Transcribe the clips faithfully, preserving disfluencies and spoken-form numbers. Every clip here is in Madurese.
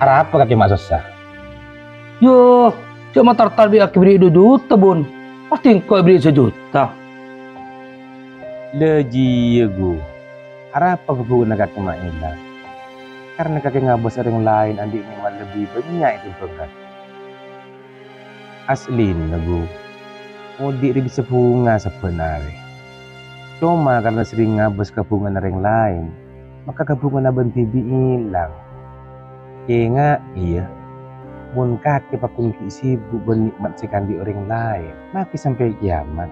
Arapa kakè ma' sossa? Yo, jhâ' ma' tartar bi' kakè èberri' du juta, Bun. Pastè engko' èberri' sajuta. La jiyâ, Gu. Arapa bhungana kakè ma' èlang? Karna kakè ngabâs orèng laèn andi' nè'mat lebbi bânnya' ètèmbhâng kakè. Aslina, Gu, odi' rè bisa bhunga sabbhân arè. Coma karna serrèng ngabâs ka bhungana orèng laèn, maka ka bhungana bân dhibi' èlang. Kènga', iyâ, mon kakè pagghun ghi' sibuk bân nè'mat sè èkaandi' orèng laèn, makè sampè' kèyamat,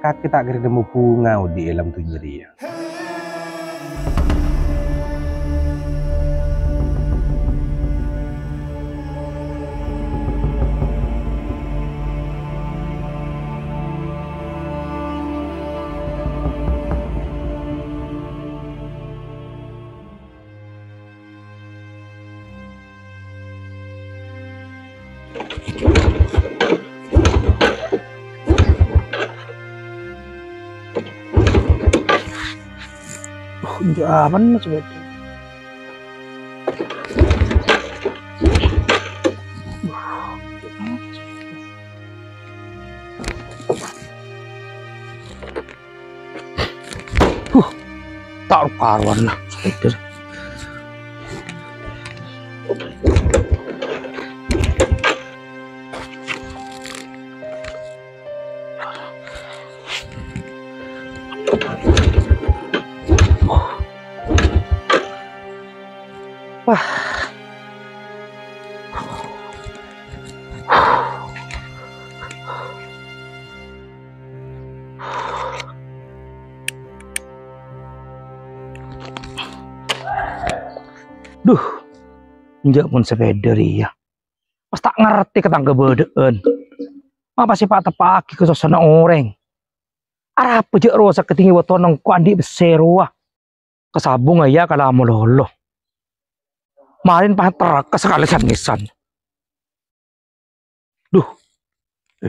kakè ta' kèra nemmo bhunga odi' è alam dhunnya rèya. Oh, enjâ' apana sepèda? Huh, ta' karuan lah sepèda. Wah. Duh, enjâ' mon sepèda rèya. Pas ta' ngartè ka tang kabâdâ'ân. Ma' pas èpa'-teppa'aghi kasossana orèng. Arapa jhâ' rosak kadhingngè bâto nengko andi' bessè rowa. Kasabung, iyâ, kala malolo. Marèn pas terrek sakalè san-ngèsan. Duh.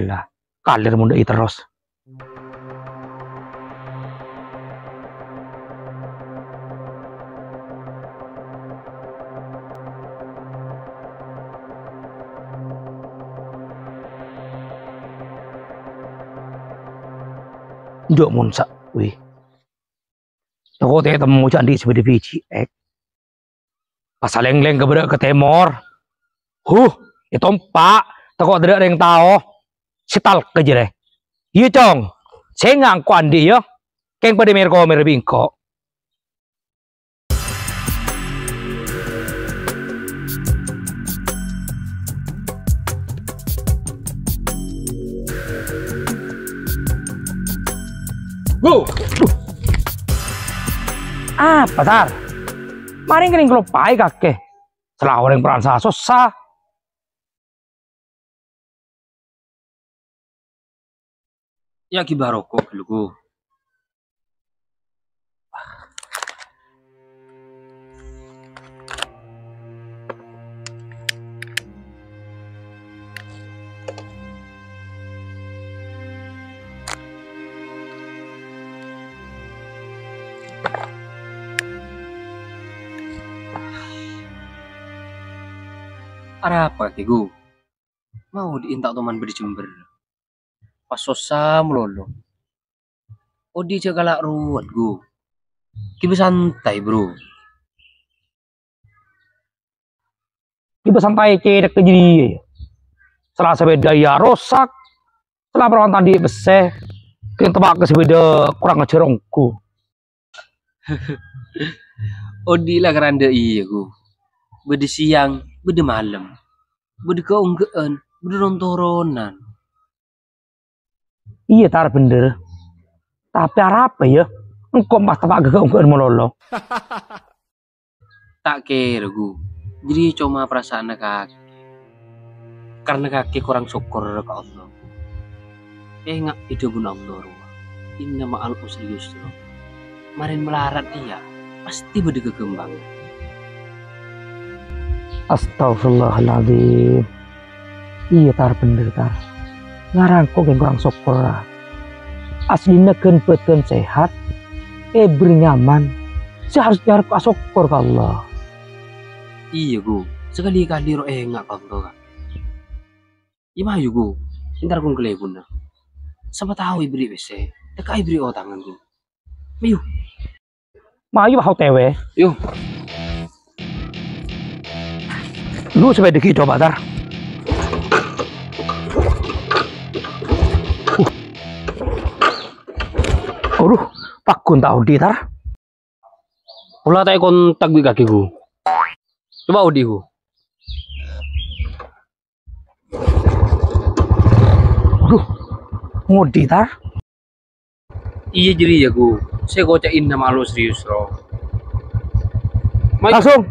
Lah, kalèr mondhâ'i terros. Enjâ' mon sa', wèh. Tako' ta' ètemmo jhâ' andi' sè bâdâ biji, èk. Pas salènglèng ka bârâ' ka tèmor. Huh, ètompa', tako' tadâ' rèng tao. Sè talka jârèya. Iyâ, Cong. Sènga' engko' andi', yâ. Kèng padâ mèr-komèr bi' engko'. Gu! Apa, Tar? Marèng kènèng kaloppaè kakè. Sala orèng para'an sa-, sossa. Ya, ghibâ roko' ghâllu, Gu. Arapa kakè, Gu? Ma' odi'na ta' toman bâdâ jembhâr. Pas sossa malolo. Odi' jhâ' kala' rowat, Gu. Ghibâ santai, Bro. Ghibâ santai cèthak ka jârèya, yâ. Sala sepèda, yâ, rosak. Sala perawan ta' andi' pèssè. Kèng teppa' ka sepèda kurang ajhâr ongghu. Odi' la karandhâ iyâ, Gu. Bâdâ sèyang, bâdâ malem. Bâdâ kaongghuwân, bâdâ ron-toronan. Iyâ, Tar, bhender. Tapè arapa, yâ? Engko' pas teppa' ghâ-, kaongghuwân malolo. Ta' kèra, Gu. Jârèya coma parasaanna kakè. Karna kakè korang sokkor ka Allah. Enga' è dhâbuna Allah rowa, "Inna ma'al usri yusra." Marèn malarat, iyâ, pastè bâdâ kaghâmpangan. Astagfirullahaladzim. Iyâ, Tar, bhender, Tar. Ngarangko' kèng korang sokkor, Tar. Aslina ghân bâdân sehat, èbâr nyaman, sè harus nyarep asokkor ka Allah. Iyâ, Gu. Sakalè-kalè ro enga' konto, Ka'. Iyâ mayu, Gu. Entar ghun kalèbunna. Sapa tao èberri' pèssè, tekka' èberri' otangan, Gu. Mayu. Mayu, wah, O T W. Yu. Lu sepeda ghi' coba, Tar. Uh. Aduh, paggun ta' odi', Tar. Pola ta' èkontak bi' kakè, Gu. Coba odi', Gu. Aduh, ngodi, Tar. Iyâ, jârèya, Gu. Sè koca'na ma' lo' serius, ro. Mai. Langsung.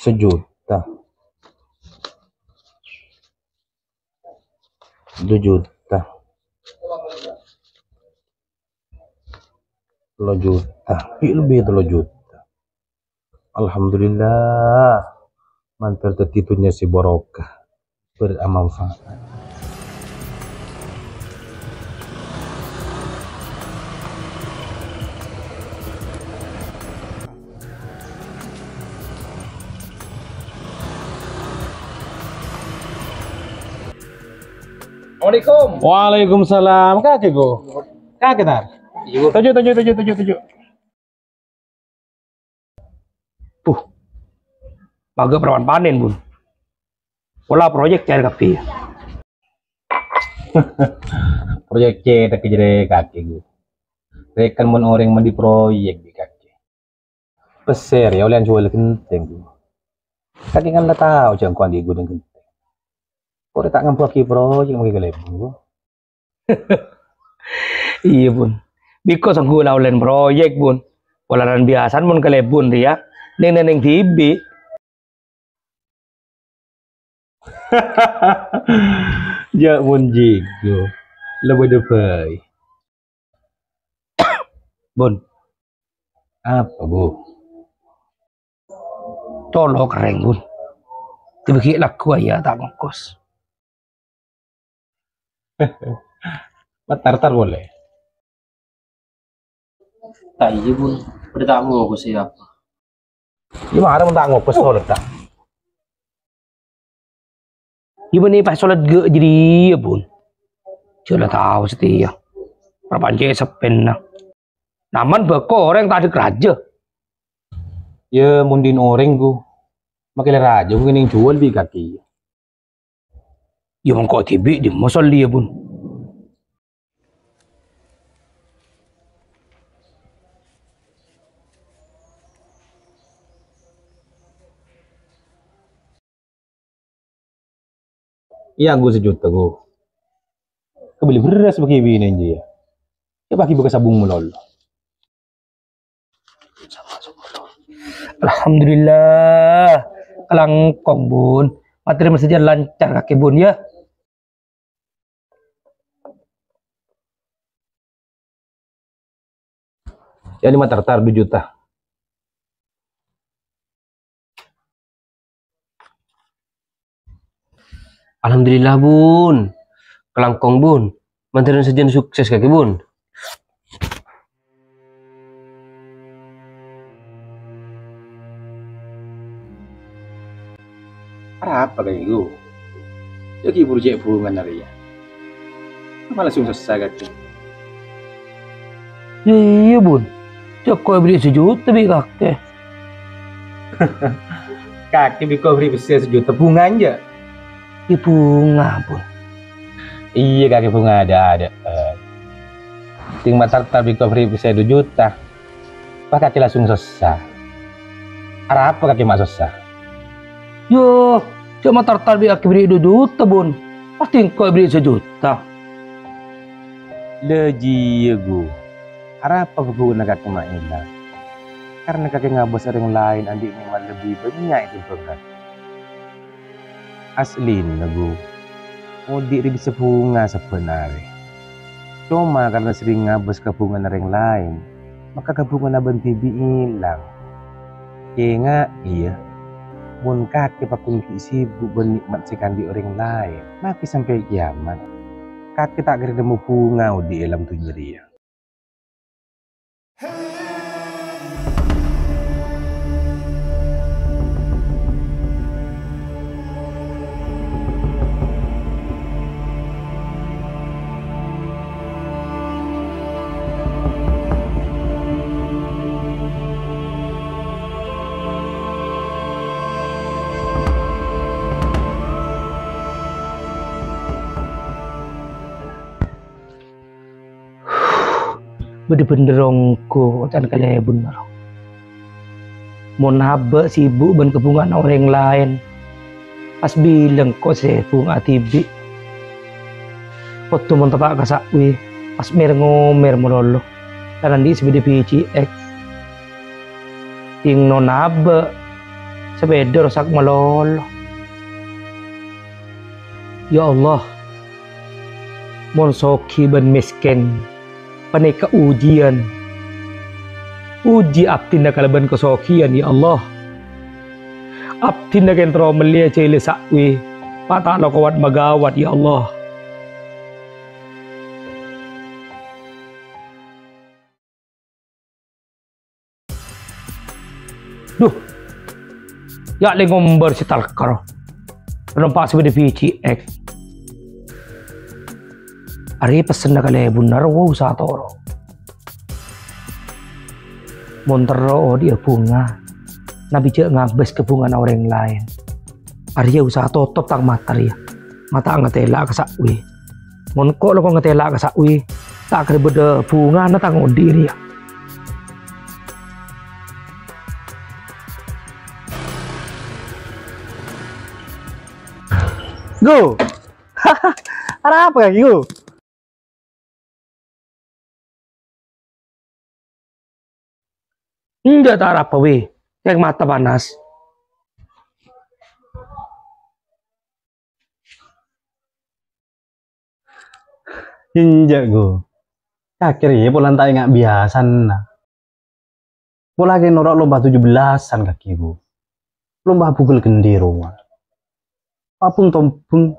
Sejuta. Du juta. Tello juta. Bi' lebbi tello juta. Alhamdulillah. Mandhâr dhâddhi dhunnya sè barokah. Beramanfaat. Assalamualaikum. Waalaikumsalam. Kakè, Gu. Kakè, Tar. Iyâ, Gu. Toju', toju', toju', toju', toju'. Puh. Maghâ parawan panèn, Bun. Pola proyek cair kabbhi. Proyek cè' ta' kejere kakè, Gu. Rèken mon orèng mandi proyek bi' kakè. Pèssè rèya ollè ajhuwâl ghentèng, Gu. Kakè kan la tao jhâ' engko' andi' ghudhâng ghentèng. Kok rè ta' ngambuwâghi proyek mangkè kalèbun, Gu. Iyâ, Bun. Bi' engko' sangghu la ollèna proyek, Bun. Polana biyasana mon kalèbun rèya neng-neng dhibi'. Jhâ' mon jhigo. La bâdâ bhâi. Bun. Apa, Gu? Colo' kerrèng, Bun. Dibâghi lagghu, iyâ, ta' ngokos. Matartar polè. Ta' iyâ, Bun. Padâ ta' ngokos, iyâ apa? Iyâ, mara mon ta' ngokos, soled, ta'. Iyâ, bânnè pas soled ghâ' jârèya, Bun. Jhâ' la tao satèya. Parapancè' seppèna. Naman bâko orèng ta' adâ' rajâ. Iyâ, mon dhin orèng, Gu. Makè la rajâ, Gu, kènèng jhuwâl bi' kakè. Iyâ, mangko dhibi' dimma sollè, iyâ, Bun. Iyâ, Gu, sajuta, Gu. Kabelli bherrâs bâgi binè, jiyâ. Iyâ, bâgi bâkal sabung malolo. Alhamdulillah. Kalangkong, Bun. Materi masjid lancar kakè, Bun, yâ. Yâ, lèma tartar du juta. Alhamdulillah, Bun. Kalangkong, Bun. Mandhârân sajân sukses kakè, Bun. Arapa kakè, Gu? Jhâ' ghi' buru cè' bhungana rèya. Apa langsung sossa kakè? Iyâ, Bun. Jhâ' ko' èberri' sajuta bi' kakè. Kakè bi' ko' èberri' pèssè sajuta bhunga enjâ'? Iyâ, bhunga, Bun. Iyâ, kakè bhunga adâ'-adâ'ân. Dhing matartar bi' ko' èberri' pèssè du juta. Pas kakè langsung sossa. Arapa kakè ma' sossa? Yo, jhâ' matartar bi' kakè èberri' du juta, Bun. Pas dhing ko' èberri' sajuta. La jiyâ, Gu. Arapa bhâbhungana kakè ma' èlang? Karna kakè ngabâs orèng laèn andi' nè'mat lebbi bânnya' ètèmbhâng kakè. Aslina, Gu, odi' rè bisa bhunga sabbhân arè. Coma karna serrèng ngabâs kabhungana orèng laèn, maka kabhungana bâ'na dhibi' èlang. Kènga'è, yâ, mon kakè pagghun ghi' sibuk bân nè'mat sè èkaandi' orèng laèn, makè sampè' kèyamat. Kakè ta' kèra nemmo bhunga odi' è alam dhunnya rèya. Bâdâ bhendher ongghu oca'na kalèbun maro. Mon abâ' sibuk bân kabhungana orèng laèn, pas bilâng ko' sè bhunga dhibi'. Kodhu mon teppa' ka sa'wi, pas mèr-ngomèr malolo, kan andi' sè bâdâ biji X. Dhing non abâ', sapèda rosak malolo. Ya Allah, mon soghi bân mèskèn panèka ujiân, uji abdhina kalabân kasoghiân, ya Allah. Abdhina kèng terro mellèya jhâlâ sa'wi, ma' ta' lo kowat maghâbât, ya Allah. Duh, ya' lè ngombâr sè talkar. Penompa' sè bâdâ biji X. Arèya pessenna kalèbun, narwa usaha toro'. Mon terro odi'â bhunga, nabi jhâ' ngabâs ka bhungana orèng laèn. Arèya usaha totop tang mata rèya. Ma' ta' ngatèla' ka sa'wi. Mon ko' lo ko' ngatèla' ka sa'wi, ta' kèra bâdâ bhungana tang odi' rèya. Gu. Arapa kakè, Gu? Enjâ' ta' arapa, Wi. Kèng mata panas. Enjâ', Gu. Kakè rèya polana ta' enga' biyasana. Pola kèng noro' lomba tujuh belasan kakè, Gu. Lomba bugel gendhi rowa. Pabung tombung.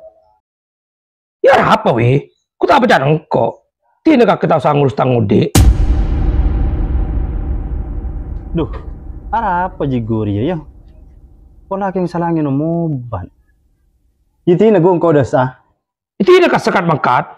Ya arapa, Wi? Ko' ta' pècana engko'. Dina kakè ta' osa ngurus tang odi'. Duh, arapa jiyâ Gu rèya, ya? Pola kèng sala ngènom obat. Ya dina Gu engko' dâsa. Dina ka sekat mangkat.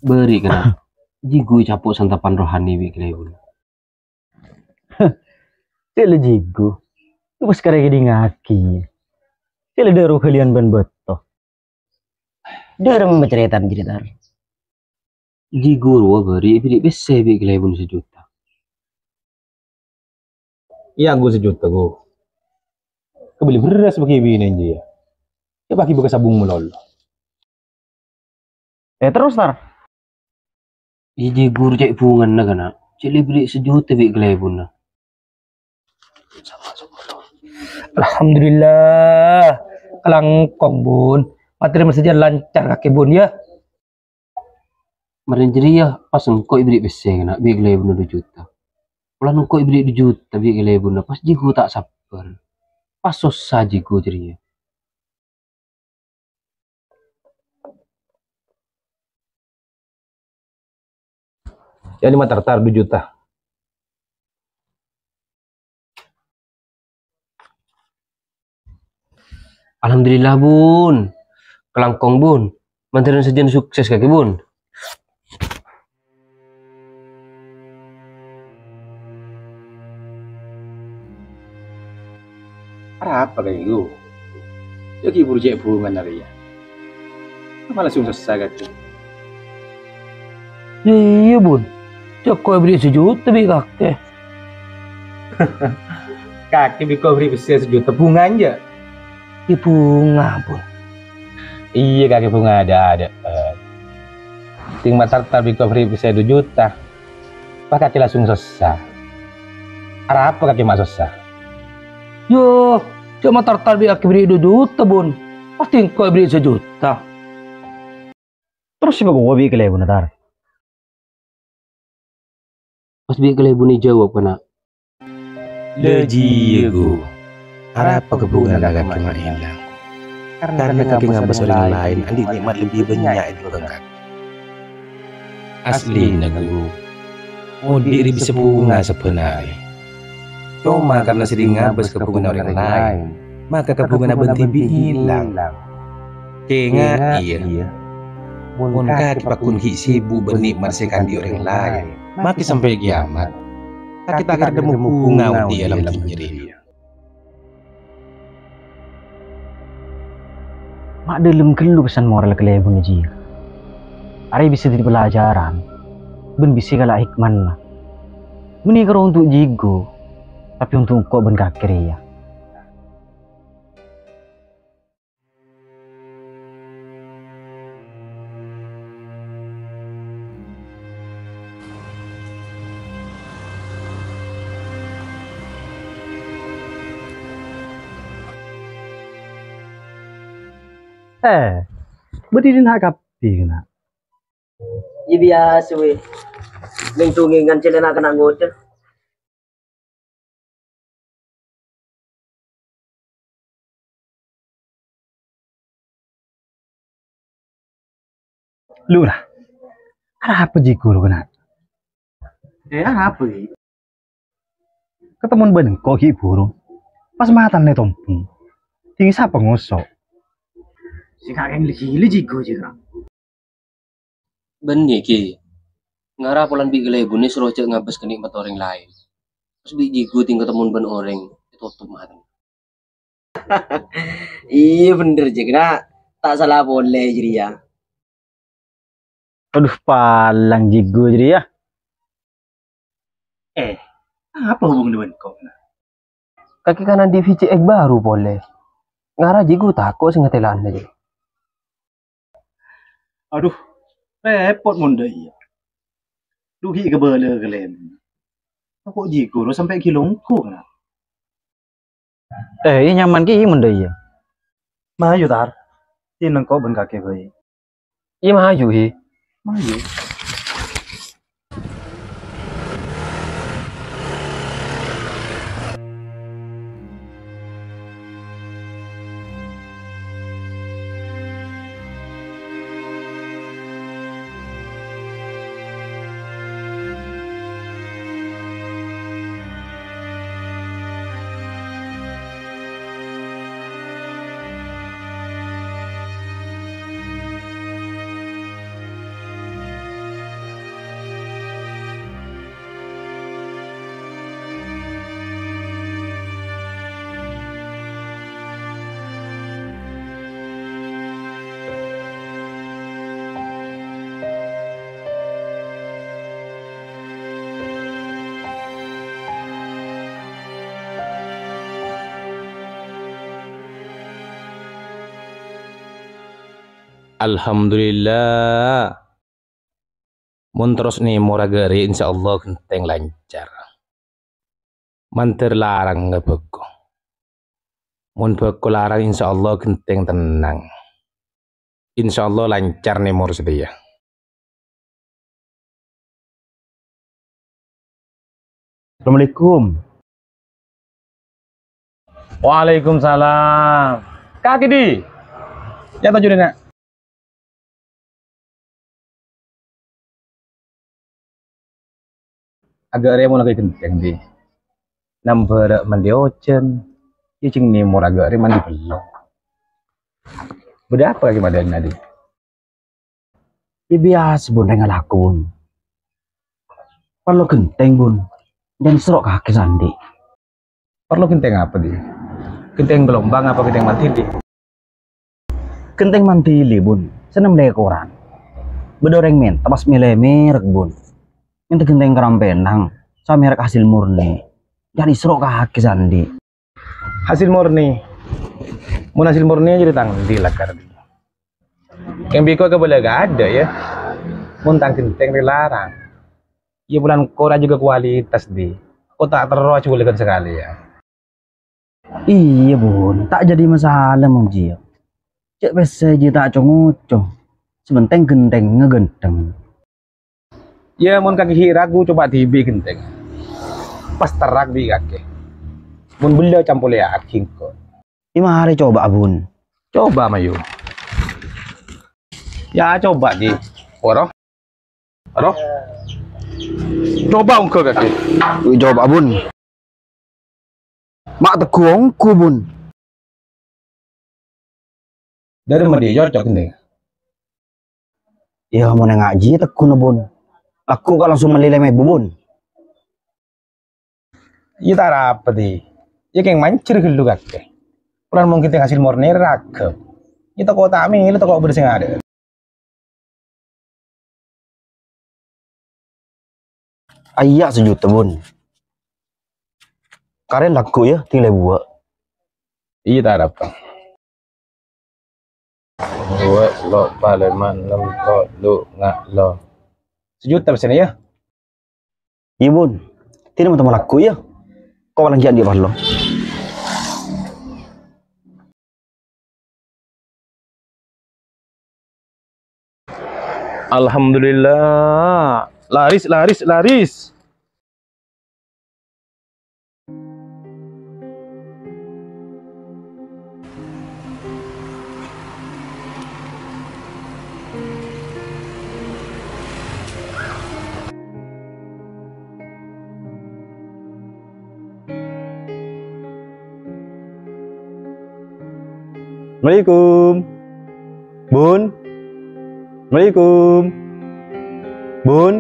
Bâri' kana', jiyâ Gu ècapo' santapan rohani bi' kalèbun. Cè' la jiyâ Gu. Pas karè kèdingngaghi. Cè' la dâ' rohaliyan bân bâto. Dârem macarètan-carètan. Jiyâ Gu rowa bâri' èbèrri' pèssè bi' kalèbun sajuta. Iyâ, Gu, sajuta, Gu. Kabelli bherrâs bâgi binè jiyâ. Yâ bâgi bâkal sabung malolo. Eh, terros, Tar? Iyâ, jiyâ Gu cè' bhungana kana'. Cè' la èbèrri' sajuta bi' kalèbunna. Alhamdulillah. Kalangkong, Bun. Materi masjid lancar kakè, Bun, yâ. Marèn jârèya pas engko' èbèrri' pèssè kana' bi' kalèbunna du juta. Polana engko' èbèrri' du juta bi' kalèbunna, pas jiyâ Gu ta' sabbhâr. Pas sossa jiyâ Gu jârèya. Yâ, lèma' tartar du juta. Alhamdulillah, Bun. Kalangkong, Bun. Mandhârân sajân sukses kakè, Bun. Arapa kakè, Gu? Yâ ghibur cè' bhungana rèya. Apa langsung sossa kakè? Iyâ, Bun. Cè' ko' èbèrri' sajuta bi' kakè. Kakè bi' engko' aberri' pèssè sajuta, bhunga enjâ'? Iyâ, bhunga, Bun. Iyâ, kakè bhunga adâ'-adâ'ân. Tèng ma' tartar bi' engko' aberri' pèssè du juta. Pas kakè langsung sossa. Arapa kakè ma' sossa? Yo, jhâ' ma' tartar bi' kakè aberri' du juta, Bun. Pastè engko' aberri' sajuta. Terros sè pakowa bi' kalèbunna, Tar? Pas bi' kalèbunna èjâwâb, kana'. Lâ jiyâ, Gu. Arapa kabhungana kakè ma' èlang? Karna kakè ngabâs orèng laèn, andi' nè'mat lebbi bânnya' ètèmbhâng kakè. Asllina, Gu, odi' rè bisa bhunga sabbhân arè. Coma karna sering ngabâs kabhungana orèng laèn, maka kabhungana bâ'na dhibi' èlang. Kènga', iyâ. Mon kakè pagghun ghi' sibuk bân nè'mat sè èkaandi' orèng laèn, makè sampè' kèyamat, kakè ta' kèra nemmo bhunga odi' è alam dhunnya rèya. Ma' dhâlem ghâllu pèsan moral kalèbunna jiyâ. Arèya bisa dhâddhi pelajaran, bân bisa èkala' hikmana. Bânnè karo onto' jigo, tapè onto' engko' bân kakè rèya. Eh, bâdâ è dinna' kabbhi, kèna? Iyâ, biyasa, wè. Neng-dungèngan cellèna kèna ngodâ. Lurah, arapa jigo, kèna? Eh, arapa, Ki? Katemmo bân engko' ghi' buru. Pas matana ètombhâng. Ding sapa ngoso'? Sè kakè gila-gila jigo, jâ', kèna. Bânnè, Ki. Ngara polana bi' kalèbunna èsoro jhâ' ngabâs ka nè'mat orèng laèn. Terros bi' jigo ding katemmo bân orèng, ètotop matana. Iyâ, bhender, jâ', kèna. Ta' sala polè jârèya. Adhu, palang jigo jârèya. Eh, apa hubunganna bân engko', kèna? Kakè kan andi' V C X bhuru polè. Ngara jigo tako' sè ngatèla'ana, jâ'. Adhu, repot mon dâ' iyâ. Dhu ghi' kabâlâ kalèbunna. Tako' jigo ro sampè' ghi' longko, kèna. Eh, iyâ nyaman ghi' mon dâ' iyâ. Mayu, Tar. Ding engko' bân kakè bhâi. Iyâ, mayu, Hi. Mayu. Alhamdulillah. Mon terros nèmor aghâri', insyaallah ghentèng lancar. Mandhâr larang bhâko. Mon bhâko larang, insyaallah ghentèng tennang. Insyaallah lancar nèmor sadhâjâ. Assalamualaikum. Waalaikumsalam. Kakè, Di. Ya, toju' dina. Aghâri' mon aghâri' ghentèng, Di. Nambhârâ mandi ojhân, cècèng nèmor aghâri' mandi bellong. Bâdâ apa kakè ma' dâ'enna, Di? Iyâ, biyasa, Bun, rèng alako, Bun. Parlo ghentèng, Bun. Jhân soro' kakè sè andi'. Parlo ghentèng apa, Di? Ghentèng gelombang apa ghentèng mandhili? Ghentèng mandhili, Bun. Sè nem lèkoran. Bâdâ orèng mènta pas mèlè merek, Bun. Mènta ghentèng karampenang, sè merek hasil murni. Jhân soro' kakè sè andi'. Hasil murni. Mon hasil murni jadi tang di lakar. Yang biko ke boleh ada ya. Mon tang genteng dilarang. Ya bulan kora juga kualitas di. Kok tak terus boleh kan sekali ya. Iyâ, Bun. Ta' jadi masalah mon jiyâ. Cè' pèssè jiyâ ta' co-ngoco. Sè pentèng ghentengnga ghântheng. Yâ, mon kakè ghi' ragu, coba dhibi' ghenteng. Pas terrak bi' kakè. Mon bellâ campolèyaghi engko'. È marè coba, Bun. Coba, mayu. Yâ, coba, Ki. Oro. Aro? Coba ongghu kakè. Wih, coba, Bun. Ma' tegghu ongghu, Bun. Dâri mendhi cocok ini. Yâ, mon ngaji tegghu, Bun. Aku kok langsung mèlè lèma èbu, Bun. Iyâ ta' arapa, Di. Iyâ kèng manjhâr ghâllu kakè. Polana mon ghi' hasil murni ragam. Iyâ tako' ta' mèlè tako' bâdâ sè ngadâ'. Ayya' sajuta, Bun. Karè lagghu' yâ, tinggal buwâ'. Iyâ ta' arapa. Duwâ', lo', pa', lèma', ennem, to', lu, nga', lo. Sajuta pèssèna yâ? Iyâ, Bun. Tina ma' temmo lagghu' yâ. Ko' palang ghi' andi' parlo. Alhamdulillah. Laris, laris, laris. Assalamualaikum. Bun. Assalamualaikum. Bun.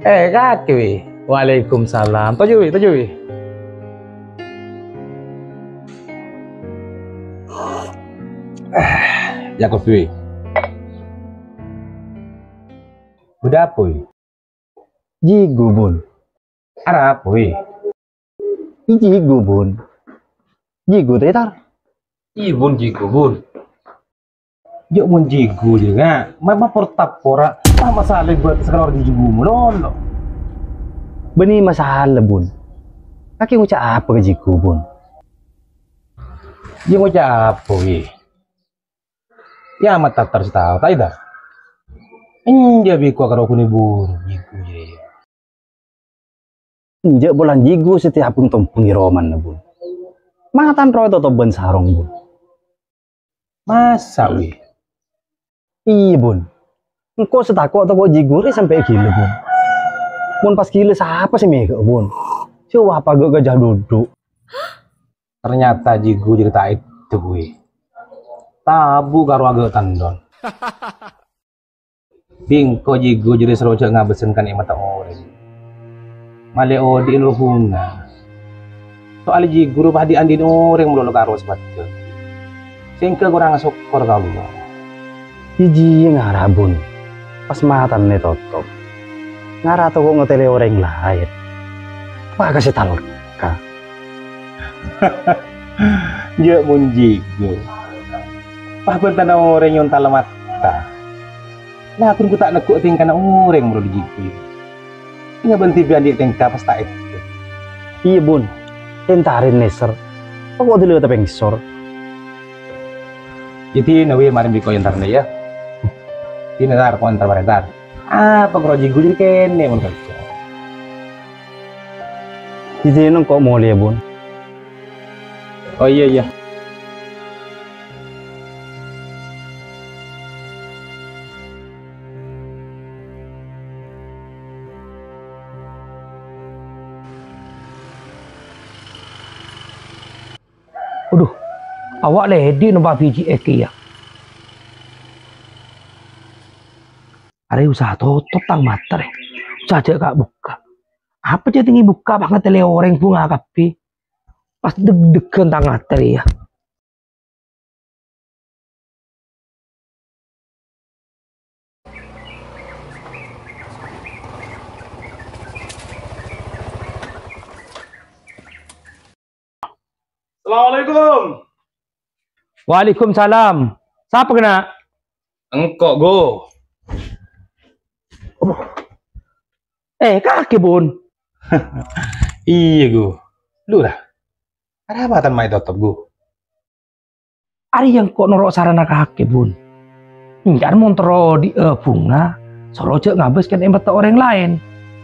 Eh, kakè, Wi. Waalaikumsalam. Toju', Wi, toju', Wi. Eh, Yakub, Wi. Bâdâ apa, Wi? Jigu, Bun. Arapa, Wi? Jigu, Bun. Jigu, Tetar. Iyâ, Bun, jigu, Bun. Jhâ' mon jigu, jhâ', nga'. Ma-, ma-, portap pora. Ah, masalah buat sekarang orang jigu, Bun. Lo, lo. Bânnè masalah, Bun. Kakè ngoca' apa ka jigu, Bun? Iyâ, ngoca' apa, Wi? Yâ, amat tatar sè tao, ta' ida. Enjâ' bi' ko' karo ghunè buru jigu jârèya. Enjâ' polana jigu sè tèyabhung tombhâng è romana, Bun. Matan rowa totobhân sarong, Bun. Masa, Wi? Iyâ, Bun. Engko' sè tako'-tako' jigu rè sampè' ghilâ, Bun. Mon pas ghilâ, sapa sè mèghâ, Bun? Sè wapa gâ' gajah duduk. Ternyata jigu jârèya ta' èdhep, Wi. Tabu karo aghâ' tendon. Bi' engko' jigu jârèya soro jhâ' ngabâsân kanè'matta orèng. Malè odi'na lo' bhunga. Soalè jigu rowa dhi'-andhi'na orèng malolo karo sè paddhâ. Sèngghâ korang asokkor ka Allah. Jiyâ ngara, Bun. Pas matana ètotop. Ngara tako' ngatèlè orèng laèn. Apa ka sè talka? Jhâ' mon jigu. Pas bântana orèng nyontal matta. Lagun ghu ta' neggu' tèngkana orèng malolo jigu. Inga bân dhibi' andi' tèngka pas ta' èdhep. Iyâ, Bun. Entarè nèser. Tako' dâlâ tapèngsor. Yâ, dina, Wi, marè bi' ko' entarna, yâ. Dina, Tar, ko' entar marè, Tar. Apa karo jigu jârèya kènè' mon kerja. Yâ, dina ko' molè, yâ, Bun. Oh, iyâ, iyâ. Adhu, awak lèdhi nompa' B J S kèya. Arè usaha totop tang matè rè. Usaha jhâ' ka' bukka'. Apa jhâ' tèngè bukka' pas ngatèlè orèng bhunga kabbhi. Pas deg-degan tang atè rèya. Assalamualaikum. Waalaikumsalam. Sapa kènè'? Engko', Gu. Eh, kakè, Bun. Iyâ, Gu. Lu, ra. Arapa tan ma' ètotop, Gu? Arèya engko' noro' sarana kakè, Bun. Enjâ' mon terro odi'â bhunga, soro jhâ' ngabâs kèng è mata orèng laèn.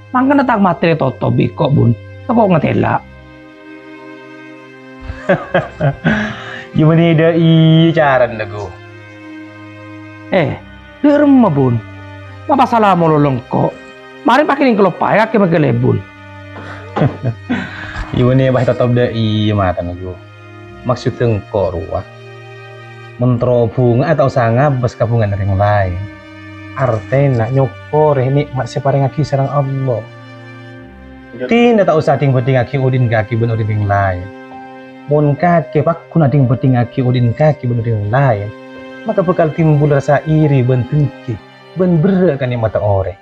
Mangkana tang matè ètotop bi' engko', Bun. Tako' ngatèla'. Yâ, bânnè dâ' iyâ carana, Gu. Eh, dâ' remma, Bun? Ma' pasala malolo engko'? Marèn pakè nèng kaloppaè kakè maghâlè, Bun. Yâ, bânnè bâ' ètotop dâ' iyâ matana, Gu. Maksodda engko' rowa. Mon terro bhunga ta' osa ngabâs ka bhungana orèng laèn. Artèna nyokorè nè'mat sè èparèngaghi sareng Allah. Dina ta' osa dhing-bhândhingngaghi odi'na kakè bân odi'na orèng laèn. Mon kakè pagghun adhing-bhândhingngaghi odi'na kakè bân odi'na orèng laèn, maka bhâkal timbul rassa iri bân dengki bân berrâ' ka nè'matta orèng.